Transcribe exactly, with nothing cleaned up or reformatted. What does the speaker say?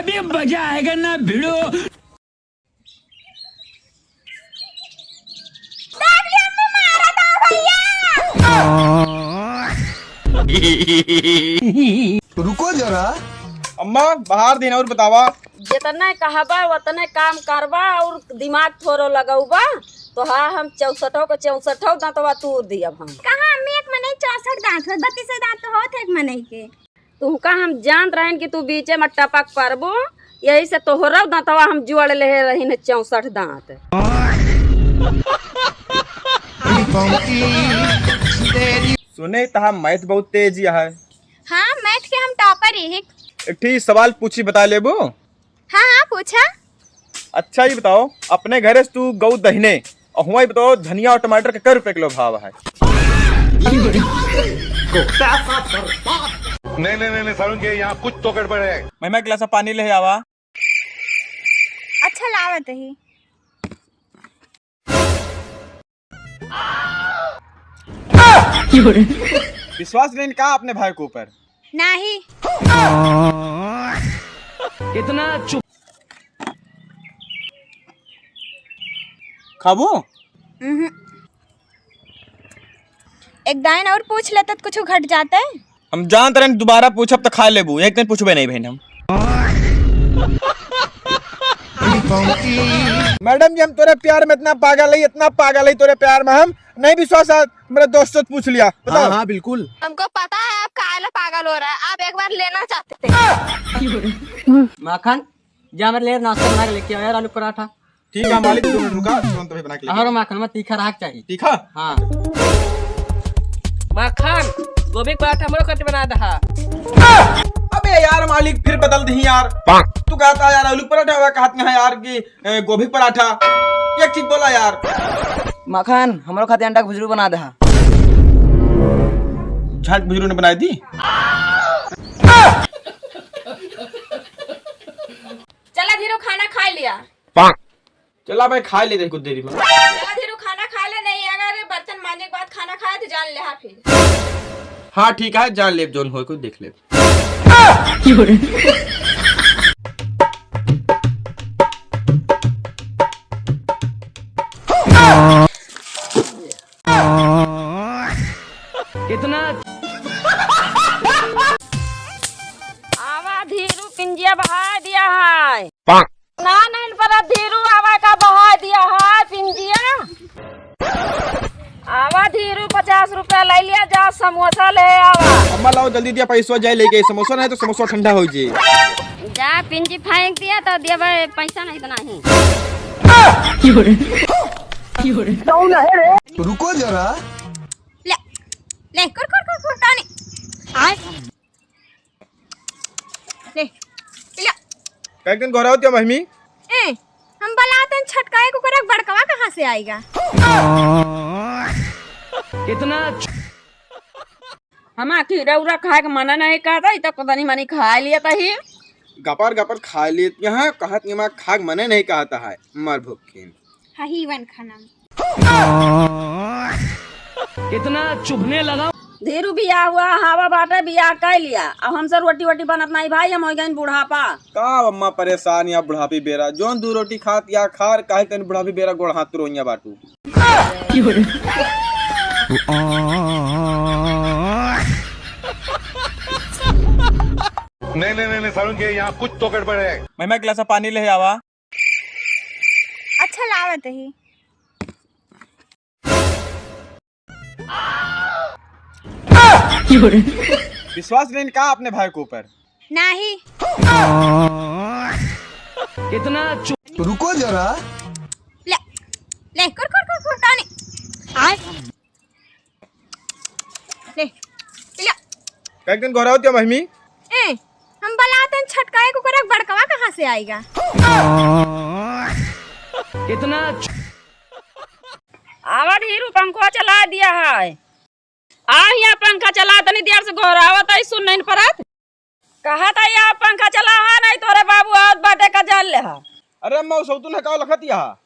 ये मजा आएगा ना भिड़ो। रुको जरा। अम्मा, बाहर दिन और बतावा। जितने कहबा, उतने काम करबा और दिमाग थोड़ो लगौबा, तो हाँ, हम चौसठो के चौसठो दांतवा तूर दियब हम। कहाँ अम्मी, एक मनई चौसठ दांत होत, बत्तीस दांत तो होत है एक मनई के। तुहका हम जानत रहन कि तू बीचे में टपक परबो, यही से तोहरो दांतवा हम जोड़ लेहे रहिन चौसठ दांत। सुने, तहार math बहुत तेज है। हाँ, math के हम topper ही। एक ठी सवाल पूछी, बता लेबू? हाँ, हाँ, पूछा। अच्छा, ये बताओ, अपने घरे से तू गऊ दहिने, और हुआं ये बताओ, धनिया और टमाटर का कै रुपए किलो भाव है? नहीं, नहीं, नहीं, नहीं, सारुण के यहाँ कुछ तो गड़बड़ है। महिमा, गिलास पानी ले आवा। अच्छा, लावत ही। विश्वास नहीं का अपने भाई के ऊपर? नहीं। इतना चुप। खाबू? उहुं। एक दाइन और पूछ लेते तो कुछ घट जाते। हम जानत रहन दोबारा पूछब त खा लेबू, एक दिन पूछबे नहीं बहन हम। मैडम जी, हम तोरे प्यार में इतना पागल है, इतना पागल है तोरे प्यार में, हम नहीं विश्वास है, मेरे दोस्तों से पूछ लिया, बताओ। हाँ, हाँ, बिल्कुल। हमको पता है आप काहे ला पागल हो रहा है, आप एक बार लेना चाहते थे। माखन, जा मेरे लिए नाश्ता बना के लेके आओ यार, आलू पराठा। ठीक है मालिक, दो मिनट रुका, तुरंत अभी बना के लेके और आओ। माखन में तीखा रहा के चाहिए। तीखा? हाँ। माखन, गोभी के पराठा हमरो खातिर बना दहा। अबे यार मालिक, फिर बदल दही यार। तू कहता यार आलू पराठा हुआ, कहत यहाँ यार कि, ए, गोभी पराठा। एक चीज बोला यार। माखन, हमरो खातिर अंडा के भुजरू बना दहा। झट भुजरू ने बनाई दी। चला धीरू, खाना खा लिया। चला भाई, खा लेते कुछ देरी में। चला धीरू, खाना खा ले, नहीं अगर बर्तन मांजे के बाद खाना खाए तो जान ले, हाँ फिर। हाँ ठीक है, जान ले, जोन होए कुछ देख ले। इतना आवा धीरू, पिंजिया बहा दिया है। ना, नहीं पर धीरू आवा का बहा दिया है पिंजिया। आवा धीरू, पचास रुपया ले लिया, जा समोसा ले आवा। अम्मा लाओ जल्दी दिया पैसा, जाए लेके समोसा, नहीं तो समोसा ठंडा हो जाए। जा पिंजी फेंक दिया तो दिया भाई, पैसा नहीं तो नहीं। रुको जरा। ले, ले, कर, कर, कर, कर, टानी। आय। ले, पिला। कई दिन गोरा होती है महिमी? ए, हम बलातन छटकाए को करे बड़कवा कहाँ से आएगा? इतना च- हम आखिर रौरा खाए के मना नहीं कहता, ई तो पता नहीं मनी खा लिया तही। गपर गपर खा लेत यहाँ, कहत निमा खाक मने नहीं कहता है, मर भूखिन। हहीवन खाना। इतना चुभने लगा। धीरू बियाह हुआ, हवा बाटे बियाह कर लिया। अब हमसे रोटी वोटी बनत नहीं भाई, हम हो गए बुढ़ापा। का अम्मा परेशान या बुढ़ापी बेरा, जौन दू रोटी खात या खार, काहे तन बुढ़ापी बेरा गोड़ हाथ रोइया बाटू। नहीं, नहीं, नहीं, नहीं, सारुण के यहाँ कुछ तो गड़बड़ है। महिमा, एक गिलास पानी ले आवा। अच्छा, लावत ही। विश्वास नहीं का अपने भाई के ऊपर? नहीं। इतना चु- रुको जरा। ले, ले, कर, कर, कर, कर, टानी। आय। ले, पिला। कई दिन गोरा होती है महिमी? ए, हम बलातन छटकाए को करे बड़कवा कहाँ से आएगा? इतना च- आवा धीरू, पंखवा चला दिया है। आ हियाँ पंखा चला, तनी देर से गोहरावत है, सुन नहीं परत। कहत है या पंखा चला हा, नहीं तोरे बाबू आवत बाटे का जान ले हा। अरे अम्मा, उ सौतुन है का लखत यहाँ?